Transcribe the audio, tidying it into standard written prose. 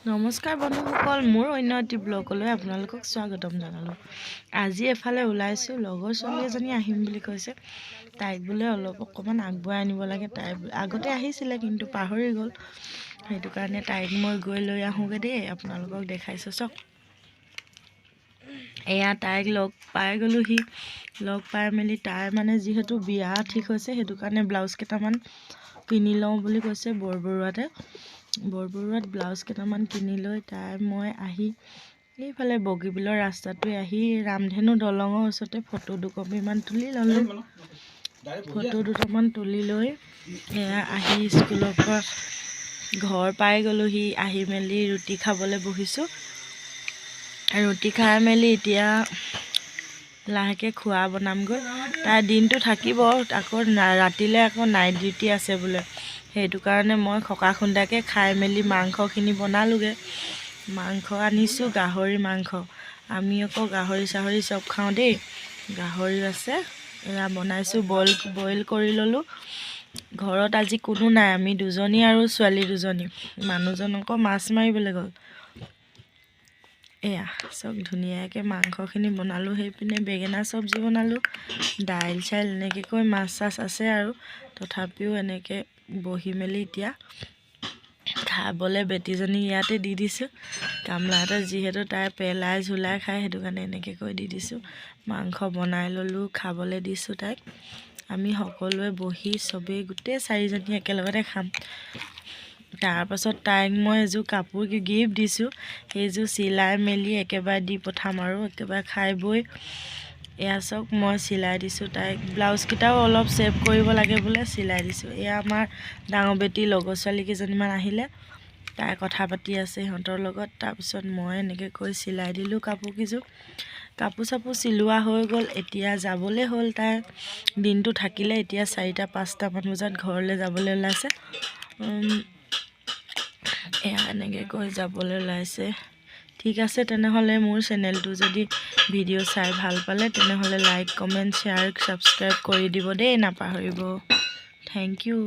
নমস্কাৰ বন্ধুসকল, মোৰ অন্য এটি ব্লগলৈ আপোনালোকক স্বাগতম জনালোঁ। আজি এফালে ওলাইছোঁ। লগৰ ছোৱালী এজনী আহিম বুলি কৈছে। তাইক বোলে অলপ অকণমান আগবঢ়াই আনিব লাগে। তাই আগতে আহিছিলে, কিন্তু পাহৰি গ'ল। সেইটো কাৰণে তাইক মই গৈ লৈ আহোঁগৈ দেই। আপোনালোকক দেখাইছোঁ, চাওক। এয়া তাইক লগ পাই গ'লোহি। লগ পাই মেলি তাই মানে যিহেতু বিয়া ঠিক হৈছে, সেইটো কাৰণে ব্লাউজ কেইটামান কিনি লওঁ বুলি কৈছে বৰবৰুৱাতে। বৰবৰুৱাত ব্লাউজ কেইটামান কিনি লৈ তাই মই আহি এইফালে বগীবিলৰ ৰাস্তাটোৱে আহি ৰামধেনু দলঙৰ ওচৰতে ফটো দুকপিমান তুলি ল'লোঁ। ফটো দুটামান তুলি লৈ এয়া আহি স্কুলৰ পৰা ঘৰ পাই গ'লোহি। আহি মেলি ৰুটি খাবলৈ বহিছোঁ। ৰুটি খাই মেলি এতিয়া লাহেকৈ খোৱা বনামগৈ। তাই দিনটো থাকিব, আকৌ ৰাতিলৈ আকৌ নাইট ডিউটি আছে বোলে। সেইটো কাৰণে মই খকা খুন্দাকৈ খাই মেলি মাংসখিনি বনালোগৈ। মাংস আনিছোঁ, গাহৰি মাংস। আমি আকৌ গাহৰি চাহৰি চব খাওঁ দেই। গাহৰিও আছে, এয়া বনাইছোঁ। বইল বইল কৰি ল'লোঁ। ঘৰত আজি কোনো নাই, আমি দুজনী আৰু ছোৱালী দুজনী। মানুহজন আকৌ মাছ মাৰিবলৈ গ'ল। এয়া চব ধুনীয়াকৈ মাংসখিনি বনালোঁ। সেইপিনে বেঙেনা চব্জি বনালোঁ, দাইল চাইল এনেকৈ কৈ মাছ চাছ আছে আৰু তথাপিও এনেকৈ বহি মেলি এতিয়া খাবলৈ বেটীজনী ইয়াতে দি দিছোঁ গামলাতে। যিহেতু তাই পেলাই ঝুলাই খায়, সেইটো কাৰণে এনেকৈ কৈ দি দিছোঁ। মাংস বনাই ল'লোঁ, খাবলৈ দিছোঁ তাইক। আমি সকলোৱে বহি চবেই গোটেই চাৰিজনী একেলগতে খাম। তাৰপাছত তাইক মই এযোৰ কাপোৰ গিফ্ট দিছোঁ, সেইযোৰ চিলাই মেলি একেবাৰে দি পঠাম আৰু একেবাৰে খাই বৈ। এয়া চাওক, মই চিলাই দিছোঁ তাইক। ব্লাউজকেইটাও অলপ ছেভ কৰিব লাগে বোলে, চিলাই দিছোঁ। এয়া আমাৰ ডাঙৰ বেটীৰ লগৰ ছোৱালী কেইজনীমান আহিলে, তাই কথা পাতি আছে সিহঁতৰ লগত। তাৰপিছত মই এনেকৈ কৈ চিলাই দিলোঁ কাপোৰ কেইযোৰ। কাপোৰ চাপোৰ চিলোৱা হৈ গ'ল, এতিয়া যাবলৈ হ'ল। তাই দিনটো থাকিলে, এতিয়া 4টা 5টামান বজাত ঘৰলৈ যাবলৈ ওলাইছে। এয়া এনেকৈ কৈ যাবলৈ ওলাইছে। ঠিক আছে তেনেহ'লে, মোৰ চেনেলটো যদি ভিডিঅ' চাই ভাল পালে, তেনেহ'লে লাইক, কমেণ্ট, শ্বেয়াৰ, ছাবস্ক্ৰাইব কৰি দিব দেই, নাপাহৰিব। Thank U.